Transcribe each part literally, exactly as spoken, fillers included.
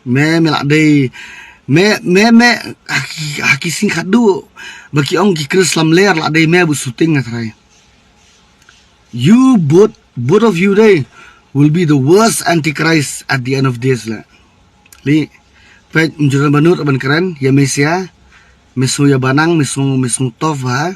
Me, me la dei. Me, me, me, ha ki, ha ki sngi khadduh ba ki ong ki Khrist lamler la dei me ba shooting nga trai. You both, both of you dei will be the worst antichrist at the end of days la. Li, peit mynjur ban nud ban kren ïa Mesia. Me sngew ïa banang, me sngew, me sngew tough ha.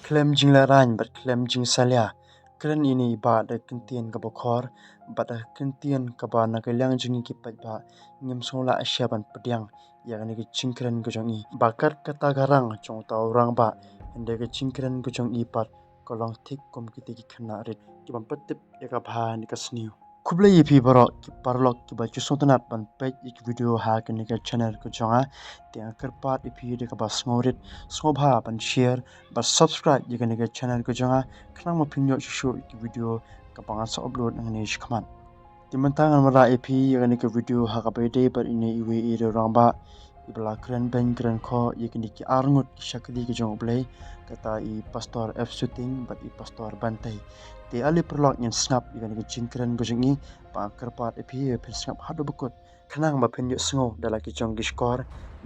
Khlem jinglehrain bad khlem jingsalia. Kren ïa ine i bah da ka ktien kaba khor bad da ka ktien kaba na ka liang jong ngi ki paidbah ngim sngew lah shuh ban pdiang ïa kane ka jingkren ka jong i. Ba kat kata ka rang jong uta u rangbah, hynrei ka jingkren ka jong i pat ka long thik kum kita ki khynnah rit kiba ym pat tip ïa ka bha ne ka sniew. Khublei ïa phi baroh ki paralok kiba ju sngewtynnat ban peit ïa ki video ha kane ka channel ka jong nga. Te nga kyrpad ïa phi da kaba sngewrit sngewbha ban share bad subscribe ïa kane ka channel ka jong nga, khnang ba phin ïoh shuh shuh ïa ki video kaba ngan sa upload nangne shakhmat. Te mynta ngan wanrah ïa phi ïa kane ka video ha kaba ïadei bad ine iwei i rangbah iba la kren beiñ kren khoh ïa kine ki arngut ki shakri ki jong U Blei, kata i Pastor F Suting bad i Pastor Bantei. Te ale paralok ngin sngap ïa kane ka jingkren ka jong i, ba nga kyrpad ïa phi ba phin sngap haduh ba kut, khnang ba phin ïohsngew da la ki jong ki shkor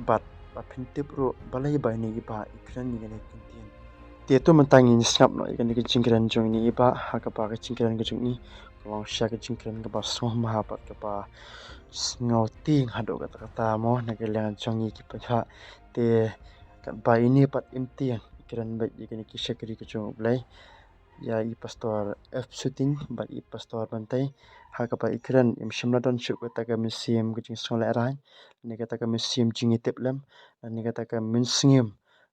bad ba phin tip ruh balei ba ine i bah i kren ïa kane ka ktien. Te to mynta ngin sngap noh ïa kane ka jingkren jong ine i bah ha kaba ka jingkren ka jong i ka long sha ka jingkren kaba sngewma bad kaba sngewtieng haduh katta katta mo na ka liang jong ngi ki paidbah. Te katba ine pat im tieng i kren bad ïa kine ki shakri ki jong U Blei, ïa i Pastor F Suting bad i Pastor Bantei, ha kaba i kren im shym la don shuh kata ka mynsiem ka jingsngewlehraiñ ne kata ka mynsiem jingïatiplem ne kata ka mynsiem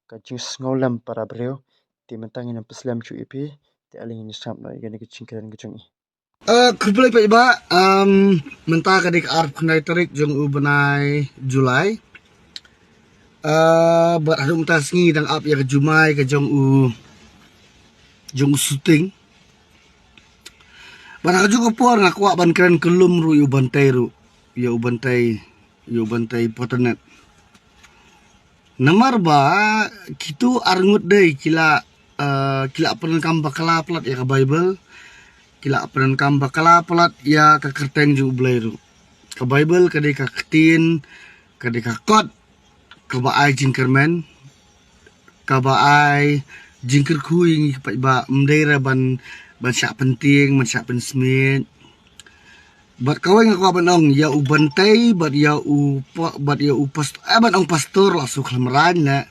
ka jingsngewlem para briew. Te mynta ngin ym pynslem shuh ïa phi, te ale ngin sngap noh ïa kane ka jingkren ka jong i. Eh, khublei paidbah, em, mynta ka dei ka arphew khyndai tarik jong u bnai July. Eh, bad haduh mynta sngi dang ap ïa ka jumai ka jong u, jong u Suting. Bad ha kajuh ka por nga kwah ban kren kyllum ruh ïa u Bantei ruh, ïa u Bantei, ïa u Bantei Potanet. Namar ba kitu arngut dei ki la, eh, ki la pyndonkam bakla palat ïa ka Baibl. Ki la pyndonkam bakla palat ïa ka kyrteng jong U Blei ruh. Ka Baibl ka dei ka ktien, ka dei ka kot kaba ai jingkyrmen, kaba ai jingkyrkhu ïa ngi paidbah, ym dei re ban, ban shah pyntieng, ban shah pynsmiej. Bad kawei nga kwah ban ong ïa u Bantei bad ïa u pa-, bad ïa u past-, eh, ban ong pastor la suk lamrain la.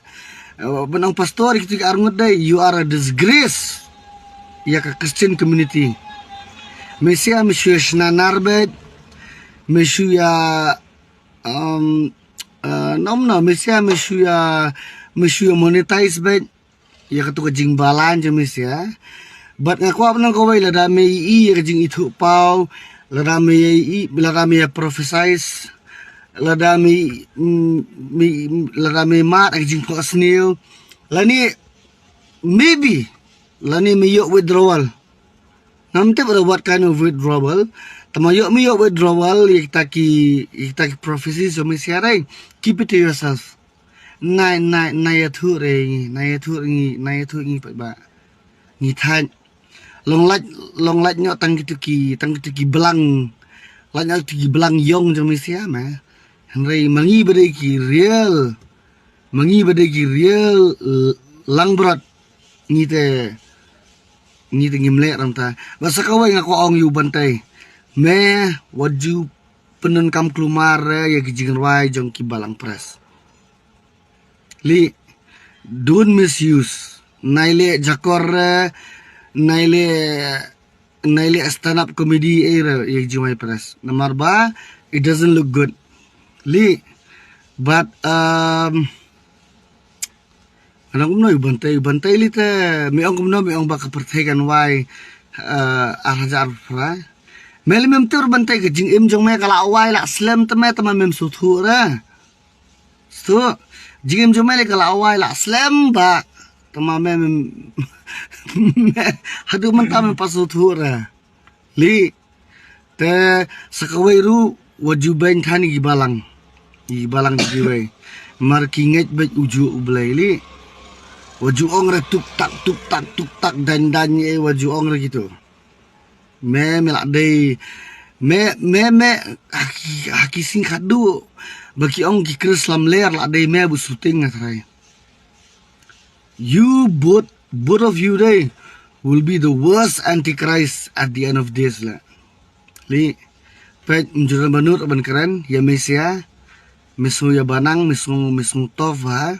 Eh, ban ong pastor ïa kitu ki arngut dei, you are a disgrace ïa ka Christian community. Me shu ïa, me shu ïa shna narbet, me shu ïa, um, uh, nom no, me shu ïa, me shu ïa, me shu ïa monetize bet ïa katu ka jingbalang jong me shu ïa. Bad nga kwah ban ong kawei, lada me i ïa ka jingithuh paw, lada me i, lada me ïa prophesize, lada me, mm, me, lada me mad ïa ka jingphohsniew, lane maybe, lane me ïoh withdrawal. Ngam tip ruh what kind of withdrawal. Tangba ïoh me ïoh withdrawal ïa kita ki, ïa kita ki prophecies jong me shu ïa re. Keep it to yourself. Nai, nai, nai ïathuh re ngi, nai ïathuh re ngi, nai ïathuh re ngi paidbah. Ngi thait. Long lait, long lait ñiuh tang kitu ki, tang kitu ki blang. Lait ñiuh kitu ki blang ïong jong me shu ïa ma. Hynrei ma ngi ba dei ki real, ma ngi ba dei ki real, eh, langbrot. Ngi te, ngi te ngim leh ranta. Bad sa kawei nga kwah ong ïa u Bantei. Me wat ju pyndonkam kulmar re ïa ki jingrwai jong ki balang press. Li, don't misuse. Nai leh jakor re, nai leh, nai leh stand up comedy, eh, re ïa ki jingrwai press. Namar ba it doesn't look good. Li, but, um, Nga ong kumno ïa u Bantei, ïa u Bantei li te, me ong kumno, me ong ba ka pyrthei kan wai, eh, ar hajar arphew phra. Me lei mem tip Bantei, ka jingim jong me ka la wai la slem te me, tangba mem sngewthuh re. Sngewthuh, jingim jong me lei ka la wai la slem bha, tangba me, mem, me, haduh mynta mem pat sngewthuh re. Li, te sa kawei ruh wat ju beiñ than ïa ki balang. Ïa ki balang kiwei. Mar ki ngeit beit u juh U Blei li. Wat ju ong re tuk tak, tuk tak, tuk tak, daiñ daiñ, eh, wat ju ong re kitu. Me, me la dei, Me me me ha ki, ha ki sing khadduh ba ki ong ki Khrist lamler la dei me ba shooting nga trai. You both, both of you dei will be the worst antichrist at the end of days la. Li pek mjuran banut ban keren ya Mesia. Mesngu ya banang, mesngu mesngu tof ha.